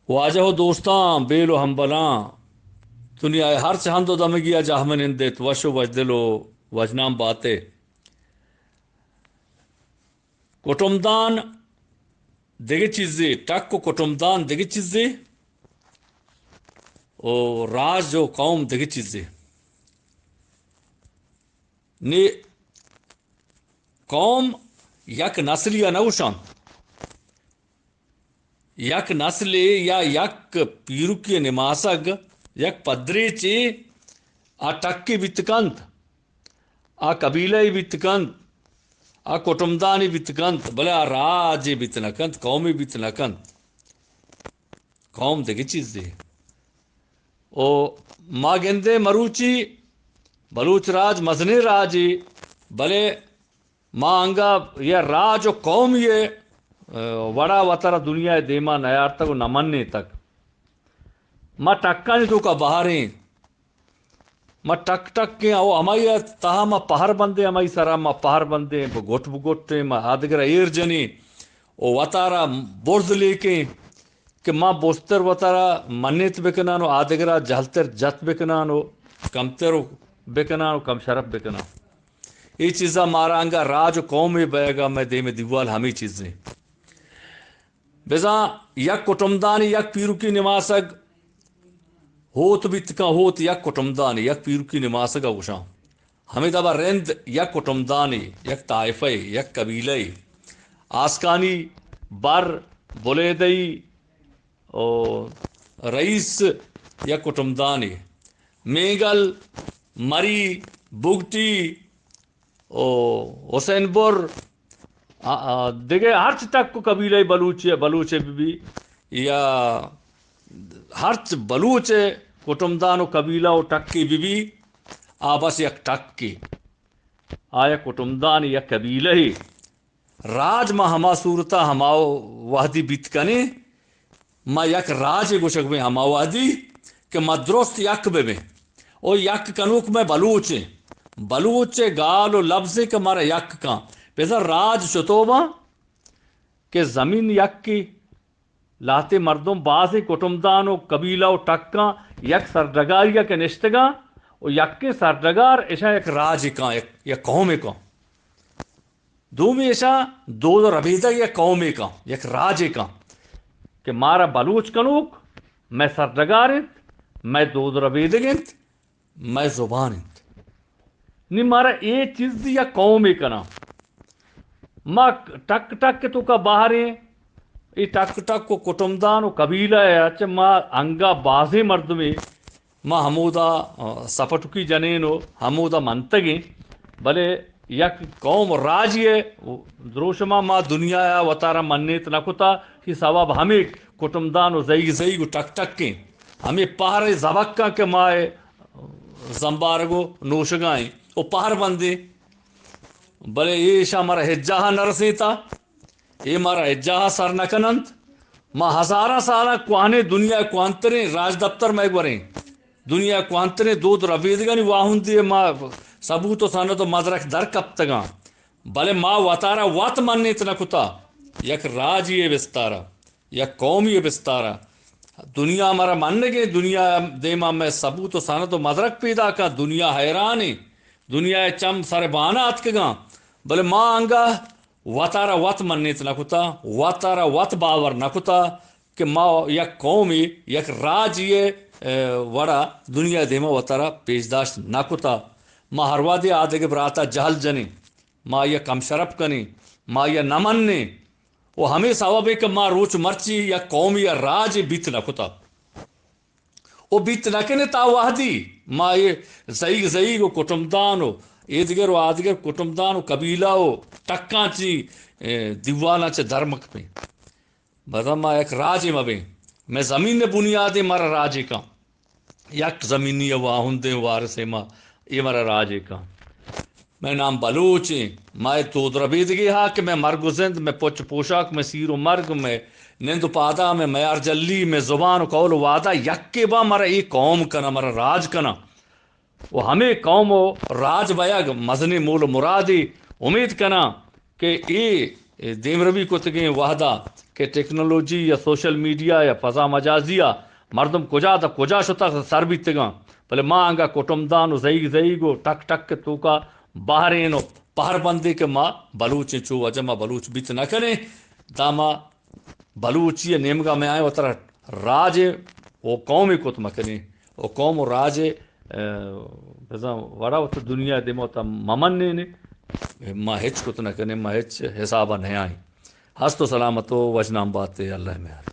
واجہ و دوستاں، بیل و ہمبلاں، دنیا ء ہرچ ہند و دمگی ء جاہ من نندیت، وش و وشدل و وژنام باتے۔ کٹمدان دگہ چیزے، ٹک و کٹمدان دگہ چیزے، و راج و قوم دگہ چیزے۔ نی قوم یک نسلی ء نہ گوشاں، یک نسلے یا یک پیرکی نماسگ، یک پدریچے آ ٹکے بیت کنت، آ قبیلہ بیت کنت، آ کٹمدانی بیت کنت، بلے آ راجے بیت نہ کنت، قومے بیت نہ کنت۔ قوم دگہ چیزے۔ او ما گندے مروچی بلوچ راج مزنیں راجے، بلے ما انگا یا راج و قومی ء، ء، وڑا وترا دنیا ء دیما نیارتگ و نہ منیتگ۔ ما ٹکانی توکا بہریں، ما ٹک ٹکیں، او ہمائی ء تہا ما پہر بندیں، ہمائی سرا ما پہر بندیں، بہ گٹ بہ گٹیں، ما آدگرا ایر جنیں و وتارا برز لیکیں کہ ما بستر وتارا منیت بکنان و آدگرا جہلتر جت بکنان و کمتر بکنان و کم شرف بکنان۔ اے چیزا مارا انگا راج و قومے بئیگا مئے دیم دیوال ہمے چیزیں۔ بزاں یک کٹمدانی یک پیرکی نماسگ ہوت بیت کن، ہوت یک کٹمدانی یک پیرکی نماسگ ء گوشاں۔ ہمے دابا رند یک کٹمدانی، یک طائفہ، یک قبیلہ، آسکانی بر، بلیدئی، او رئیس یک کٹمدانی، مینگل، مری، بگٹی، او حسین بر، آ، آ، دگہ ہرچ ٹک و قبیلہ بلوچ، بلوچ بہ بی یا ہرچ بلوچ کٹمدان و قبیلہ و ٹکے بہ بی، آ بس یک ٹکے، آ یک کٹمدان، یک قبیلہ۔ راج ما ہما صورتا ہما وہدی بیت کنیں، ما یک راجے گوشگ بیں ہما وہدی کہ ما درست یک بہ بیں۔ او یک کنوک مئے بلوچیں، بلوچ گال و لبزیں کہ مارا یک کن۔ بزاں راج چتو باں کہ زمین یکی، لہتے مردم بازیں کٹمدان و قبیلہ و ٹکاں یک سرڈگاری ء کہ نشتگاں و یکیں سرڈگار اشاں یک راجے کاں، یک، یک قومے کاں۔ دومی اشاں دود و ربیدگ یک قومے کاں، یک راجے کاں کہ مارا بلوچ کنوک مئے سرڈگار انت، مئے دود و ربیدگ انت، مئے زبان انت۔ نی مارا اے چیز یک قومے کناں۔ ما ٹک ٹک توکا بہریں، اے ٹک ٹک و کٹمدان و قبیلہ ء چہ ما انگا بازیں مردمے ما ہمودا، آ، سپٹکی جنین و ہمودا منتگیں، بلے یک قوم و راجی ء دروشما ما دنیا ء وتارا منیت نہ کتا، کہ سوب ہمے کٹمدان و زئیگ زئیگ و ٹک ٹکیں، ہمے پہر ء زبکاں کہ ما اے زمبارگ و نوشگائیں و پہر بندیں، بلے ایشاں مارا ہچ جاہ نہ رسیتا۔ اے مارا ہچ جاہ سر نہ کننت۔ ما ہزاراں سالاں کوہنیں دنیا ء کوہنتریں راجدپتر مئے گوریں۔ دنیا ء کوہنتریں دود ربیدگانی واہندی ء ما ثبوت و سند و مدرک در کپتگاں۔ بلے ما وتارا وت منیت نہ کتا۔ یک راجی ء بستارا، یک قومی ء بستارا۔ دنیا مارا منگیں، دنیا ء دیما مئے ثبوت و سند و مدرک پیدا کن۔ دنیا حیرانیں۔ دنیا ء چم سر بانا اتکگاں۔ بلے ما انگا وتارا وت منیت نہ کتا، وتارا وت باور نہ کتا کہ ما یک قومے، یک راجے ء، ء، وڑا دنیا ء دیما وتارا پیش داشت نہ کتا۔ ما ہر وہدے آدگہ براتا جہل جنیں، ما آئی ء کم شرپ کنیں، ما آئی ء نہ منیں۔ و ہمے سوبے کہ ما روچ مرچی یک قومے یا راجے بیت نہ کتا۔ و بیت نہ کنت، آ وہدی ما اے زئیگ زئیگ و کٹمدان و ایدگر و آدگر کٹمدان و قبیلہ و ٹکاں چی، اے، دیوالاں چہ در مکپیں۔ بزاں ما یک راجے مبیں۔ مئے زمین ء بنیادیں مارا راجے کن۔ یک زمینی ء واہندیں وارثے ما، اے مارا راجے کن۔ مئے نام بلوچ ایں، مئے دود ربیدگے ہا کہ مئے مرگ و زند، مئے پچ پوشاک، مئے سیر و مرگ، مئے نند و پادا، مئے میار جلی، مئے زبان و قول و وعدہ یکے باں، مارا اے قوم کناں، مارا راج کناں۔ و ہمے قوم و راج بیگ مزنیں مول و مرادے۔ امید کناں کہ اے دیمروی کتگیں وہدا کہ ٹیکنالوجی یا سوشل میڈیا یا فضا مجازی ءَ مردم کجا تا کجا شتگ سر بیتگاں، بلے ما انگا کٹمدان و زئیگ زئیگ و ٹک ٹک ءِ توکا بہرین و پہر بندیں کہ ما بلوچیں، چو وجہ ما بلوچ بیت نہ کنیں، داما بلوچی ءِ نیمگا میں آئیں وترا راجے و قومے کت مکنیں و قوم و راجے، ءَ، بزاں وڑا وت دنیا دیما وتا ممنیں، ما ہچ کت نہ کنیں، ما ہچ حسابا نیائیں۔ ہست و سلامت و وژنام باتے، اللہ مہر۔